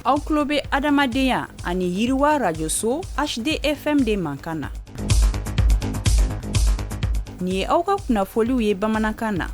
Aw tulo bɛ adamadenya ani yiriwa rajoso HDFM de mankan na. Nin ye aw ka kunnafoliw ye bamanankan na.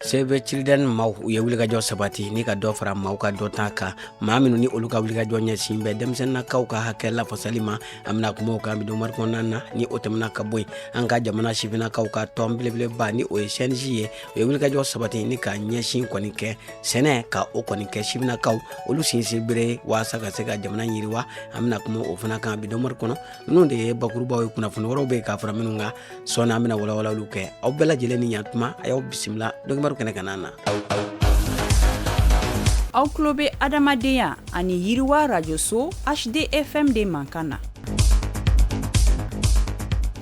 Save the Children maaw u ye wulikajɔ sabati ni ka dɔ fara maaw ka dɔnta kan, maa minnu ni olu ka wulikajɔ ɲɛsin bɛ denmisɛnninnakaw ka hakɛ lafasali ma. An bɛna kuma o kan bi donkibaru kɔnɔna na. Ni o tɛmɛna ka bɔ yen, an ka jamana sifinnakaw ka tɔn belebeleba ni o ye CNJ ye, o ye wulikajɔ sabati ni ka ɲɛsin kɔni kɛ sɛnɛ ka o kɔni kɛ sifinnakaw olu sinsin bere waasa ka se ka jamana yiriwa. An bɛna kuma o fana kan bi donkibaru kɔnɔ. Ninnu de ye bakurubaw ye. Kunnafoni wɛrɛw bɛ yen ka fara minnu kan, sɔɔni an bɛna walawalaliw kɛ. Aw bɛɛ lajɛlen ni ɲantuma, a y'aw bisimila donkibaru kɛnɛ kan na. Aw tulo bɛ adamadenya ani yiriwa rajoso HDFM de mankan na.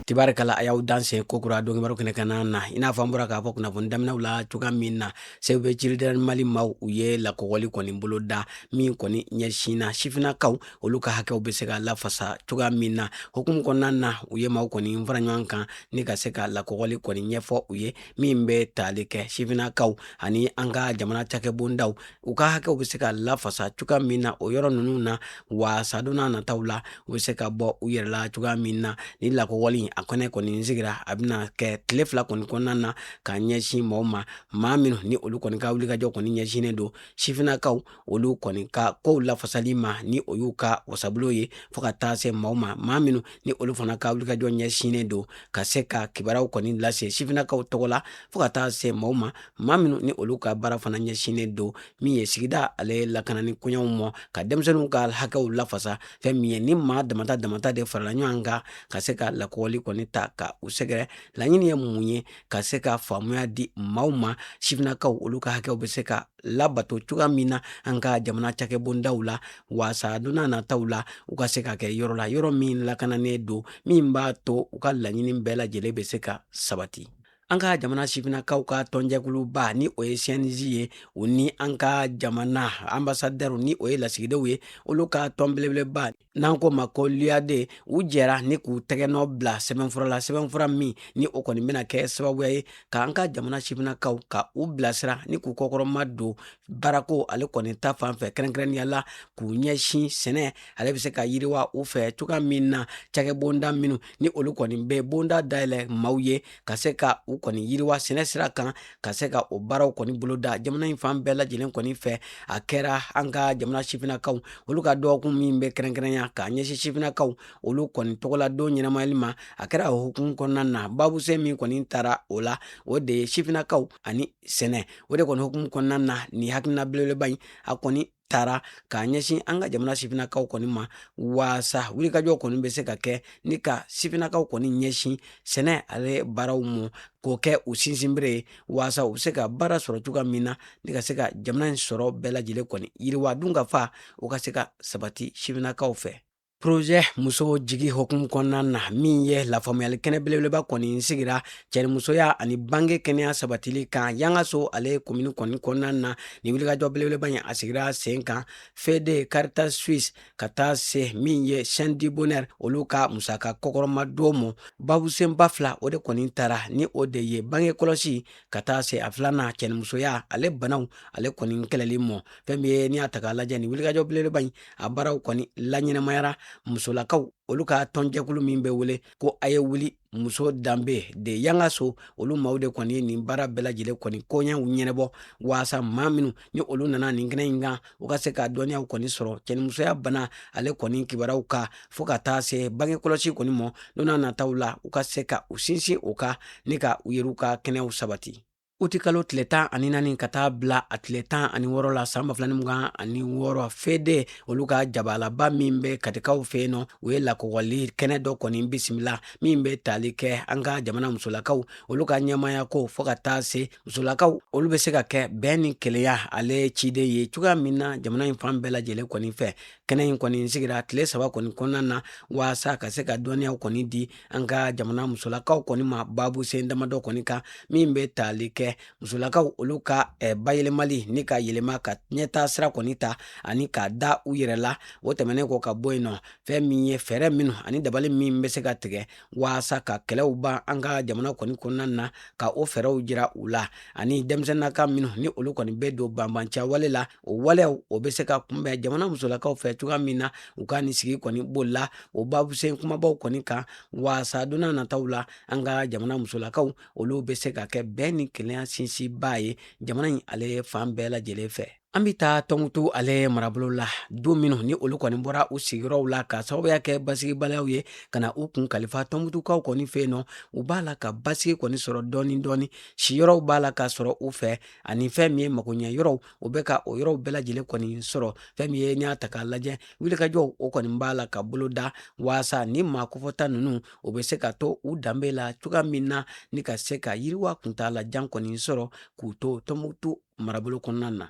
Tibarikala, a y'aw danse kokura donkibaru kɛnɛ kan na. I n'a fɔ an bɔra k'a fɔ kunnafoni daminɛw la cogoya min na, Save the Children Mali maaw u ye lakɔgɔli kɔni boloda min kɔni ɲɛsinna sifinnakaw olu ka hakɛw bɛ se ka lafasa cogoya min na. Hukumu kɔnɔna na, u ye maaw kɔni fara ɲɔgɔn kan ni ka se ka lakɔgɔli kɔni ɲɛfɔ u ye min bɛ tali kɛ sifinnakaw ani an ka jamana cakɛbondaw u ka hakɛw bɛ se ka lafasa cogoya min na o yɔrɔ ninnu na, waasa don n'a nataw la u bɛ se ka bɔ u yɛrɛ la cogoya min na. Ni lakɔgɔli a kɛnɛ kɔni sigira, a bɛna kɛ tile 2 kɔni kɔnɔna na ka ɲɛsin maaw ma, maa minnu ni olu kɔni ka wulikajɔ kɔni ɲɛsinnen don sifinnakaw olu kɔni ka kow lafasali ma, ni o y'u ka wasabulon ye, fo ka taa se maaw ma, maa minnu ni olu fana ka wulikajɔ ɲɛsinnen don ka se ka kibaruyaw kɔni lase sifinnakaw tɔgɔ la, fo ka taa se maaw ma, maa minnu ni olu ka baara fana ɲɛsinnen don min ye sigida ale lakanani koɲɛw mɔ, ka denmisɛnninw ka hakɛw lafasa. Fɛn min ye ni maa damata damata de farala ɲɔgɔn kan ka se ka lakɔgɔli kɔni ta ka u sɛgɛrɛ, laɲini ye mun ye? Ka se ka faamuya di maaw ma sifinnakaw olu ka hakɛw bɛ se ka labato cogoya min na an ka jamana cakɛbondaw la, waasa don n'a nataw la u ka se ka kɛ yɔrɔ la, yɔrɔ min lakananen don, min b'a to u ka laɲini bɛɛ lajɛlen bɛ se ka sabati. An ka jamana sifinnakaw ka tɔnjɛkuluba ni o ye CNJ ye, u ni an ka jamana ambassadɛriw ni o ye lasigidenw ye, olu ka tɔn belebeleba n'an ko ma ko l'UAD, u jɛra ni k'u tɛgɛnɔ bila sɛbɛnfura la, sɛbɛnfura min ni o kɔni bɛna kɛ sababuya ye k'an ka jamana sifinnakaw ka u bilasira ni k'u kɔkɔrɔma don baarako ale kɔni ta fan fɛ, kɛrɛnkɛrɛnnenya la k'u ɲɛsin sɛnɛ ale bɛ se ka yiriwa u fɛ cogoya min na, cakɛbonda minnu ni olu kɔni bɛ bonda dayɛlɛ maaw ye ka se ka u kɔni yiriwa sɛnɛ sira kan, ka se ka o baaraw kɔni boloda jamana in fan bɛɛ lajɛlen kɔni fɛ. A kɛra an ka jamana sifinnakaw olu ka dɔgɔkun min bɛ kɛrɛnkɛrɛnya k'a ɲɛsin sifinnakaw olu kɔni tɔgɔla don ɲɛnamayali ma, a kɛra o hukumu kɔnɔna na. Babusen min kɔni taara o la, o de ye sifinnakaw ani sɛnɛ. O de kɔni hukumu kɔnɔna na, nin hakilina belebeleba in a kɔni taara k'a ɲɛsin an ka jamana sifinnakaw kɔni ma, waasa wulikajɔ kɔni bɛ se ka kɛ ni ka sifinnakaw kɔni ɲɛsin sɛnɛ ale baaraw ma, k'o kɛ u sinsinbere ye, waasa u bɛ se ka baara sɔrɔ cogoya min na ni ka se ka jamana in sɔrɔ bɛɛ lajɛlen kɔni yiriwa, dun ka fa o ka se ka sabati sifinnakaw fɛ. Projet muso jigi hukumu kɔnɔna na, min ye lafaamuyali kɛnɛ belebeleba kɔni sigira cɛnimusoya ani bange kɛnɛya sabatili kan Yangaso ale komini kɔni kɔnɔna na. Nin wulikajɔ belebeleba in a sigira sen kan Fede, Caritas Suisse, ka taa se min ye Chaîne du Bonheur olu ka musaka kɔkɔrɔma don mɔ. Babusenba fila o de kɔni taara, ni o de ye bange kɔlɔsi ka taa se a filanan cɛnimusoya ale banaw ale kɔni kɛlɛli mɔ. Fɛn min ye n'i y'a ta k'a lajɛ, nin wulikajɔ belebeleba in a baaraw kɔni laɲɛnamayara musolakaw olu ka tɔnjɛkulu min bɛ wele ko a ye wuli muso danbe de Yangaso, olu maaw de kɔni ye nin baara bɛɛ lajɛlen kɔni koɲɛw ɲɛnabɔ, waasa maa minnu ni olu nana nin kɛnɛ in kan, u ka se ka dɔnniyaw kɔni sɔrɔ cɛnimusoya bana ale kɔni kibaruyaw kan, fo ka taa se bange kɔlɔsi kɔni mɔ, don n'a nataw la u ka se ka u sinsin o kan ni ka u yɛrɛw ka kɛnɛyaw sabati. Utikalo tile 14 ka taa bila a tile 16 la san 2026, Fede olu ka jabalaba min bɛ Katikaw fɛ yen nɔ, u ye lakɔgɔli kɛnɛ dɔ kɔni bisimila min bɛ tali kɛ an ka jamana musolakaw olu ka ɲɛmaaya ko, fo ka taa se musolakaw olu bɛ se ka kɛ bɛn ni kelenya ale ciden ye cogoya min na jamana in fan bɛɛ lajɛlen kɔni fɛ. Kɛnɛ in kɔni sigira tile 3 kɔni kɔnɔna na waasa ka se ka dɔnniyaw kɔni di an ka jamana musolakaw kɔni ma babu sen damadɔ kɔni kan min bɛ tali kɛ kɛ musolakaw olu ka bayɛlɛmali ni ka yɛlɛma ka ɲɛtaa sira kɔni ta ani ka da u yɛrɛ la. O tɛmɛnen kɔ ka bɔ yen nɔ, fɛn min ye fɛɛrɛ minnu ani dabali min bɛ se ka tigɛ waasa ka kɛlɛw ban an ka jamana kɔni kɔnɔna na, ka o fɛɛrɛw jira u la, ani denmisɛnninnaka minnu ni olu kɔni bɛ don banbanciya wale la, o walew o bɛ se ka kunbɛn jamana musolakaw fɛ cogoya min na. U ka nin sigi kɔni bolila o babusen kumabaw kɔni kan waasa don nataw la an ka jamana musolakaw olu bɛ se ka kɛ bɛn ni kelenya sinsinbaa ye jamana in ale fan bɛɛ lajɛlen fɛ. An bɛ taa Tɔnbukutu ale marabolo la. Du minnu ni olu kɔni bɔra u sigiyɔrɔw la ka sababuya kɛ basigibaliyaw ye ka na u kun kalifa Tɔnbukutukaw kɔni fɛ yen nɔ, u b'a la ka basigi kɔni sɔrɔ dɔɔni dɔɔni. Siyɔrɔw b'a la ka sɔrɔ u fɛ, ani fɛn min ye magoɲɛ yɔrɔw, u bɛ ka o yɔrɔw bɛɛ lajɛlen kɔni sɔrɔ. Fɛn min ye n'i y'a ta k'a lajɛ, wulikajɔw o kɔni b'a la ka boloda waasa ni maa kofɔta ninnu o bɛ se ka to u danbe la cogoya min na, ni ka se ka yiriwa kuntaalajan kɔni sɔrɔ k'u to Tɔnbukutu marabolo kɔnɔna na.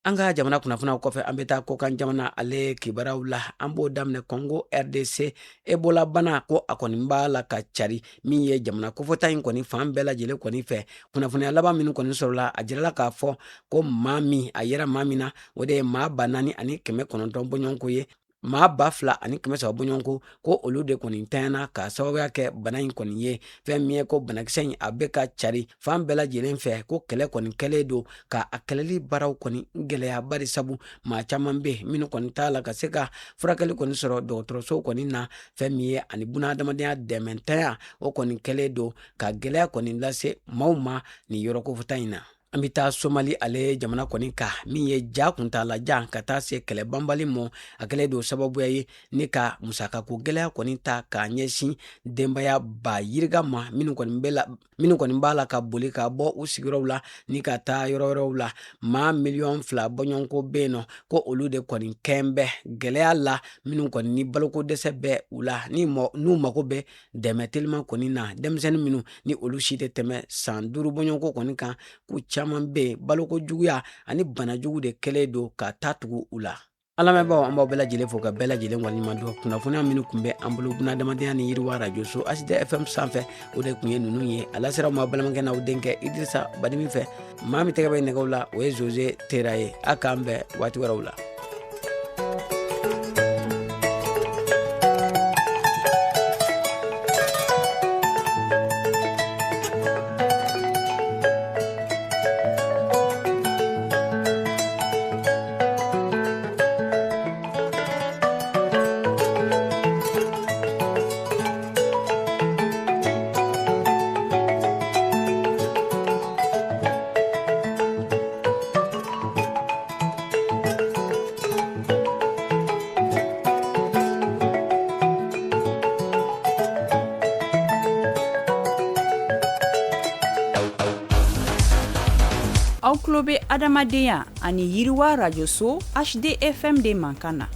An ka jamana kunnafoniyaw kɔfɛ, an bɛ taa kɔkan jamana ale kibaruyaw la. An b'o daminɛ Congo RDC. Ebola bana ko a kɔni b'a la ka cari min ye jamana kofɔta in kɔni fan bɛɛ lajɛlen kɔni fɛ. Kunnafoniya laban minnu kɔni sɔrɔla, a jirala k'a fɔ ko maa min a yera maa min na, o de ye maa 4900 bɔɲɔgɔnko ye. Maa 2300 bɔɲɔgɔnko ko olu de kɔni tanyana ka sababuya kɛ bana in kɔni ye. Fɛn min ye ko banakisɛ in a bɛ ka cari fan bɛɛ lajɛlen fɛ, ko kɛlɛ kɔni kɛlen don ka a kɛlɛli baaraw kɔni gɛlɛya, bari sabu maa caman bɛ minnu kɔni t'a la ka se ka furakɛli kɔni sɔrɔ dɔgɔtɔrɔso kɔni na. Fɛn min ye ani bunahadamadenya dɛmɛntanya o kɔni kɛlen don ka gɛlɛya kɔni lase maaw ma nin yɔrɔ kofɔta in na. An bɛ taa Somali ale jamana kɔni kan. Min ye ja kuntaalajan ka taa se kɛlɛ banbali mɔ, a kɛlen don sababuya ye ni ka musakako gɛlɛya kɔni ta k'a ɲɛsin denbaya ba yirika ma minnu kɔni b'a la ka boli ka bɔ u sigiyɔrɔw la ni ka taa yɔrɔ wɛrɛw la. Maa 2 miliyɔn bɔɲɔgɔnko bɛ yen nɔ ko olu de kɔni kɛn bɛ gɛlɛya la, minnu kɔni ni baloko dɛsɛ bɛ u la, ni n'u mago bɛ dɛmɛ teliman kɔni na. Denmisɛnnin minnu ni olu si tɛ tɛmɛ san 5 bɔɲɔgɔnko kɔni kan, k'u caman bɛ yen, baloko juguya ani bana jugu de kɛlen don ka taa tugu u la. An lamɛnbaaw, an b'aw bɛɛ lajɛlen fo ka bɛɛ lajɛlen waleɲuman dɔn. Kunnafoniya minnu tun bɛ an bolo bunadamadenya ni yiriwa arajoso HD FM sanfɛ, o de tun ye ninnu ye. A lasera ma balimakɛ n'aw denkɛ Idirisa Badimi fɛ. Maa min tɛgɛ bɛ nɛgɛw la, o ye Jose Tera ye. A k'an bɛn waati wɛrɛw la. Aw tulo bɛ adamadenya ani yiriwa rajoso HDFM de mankan na.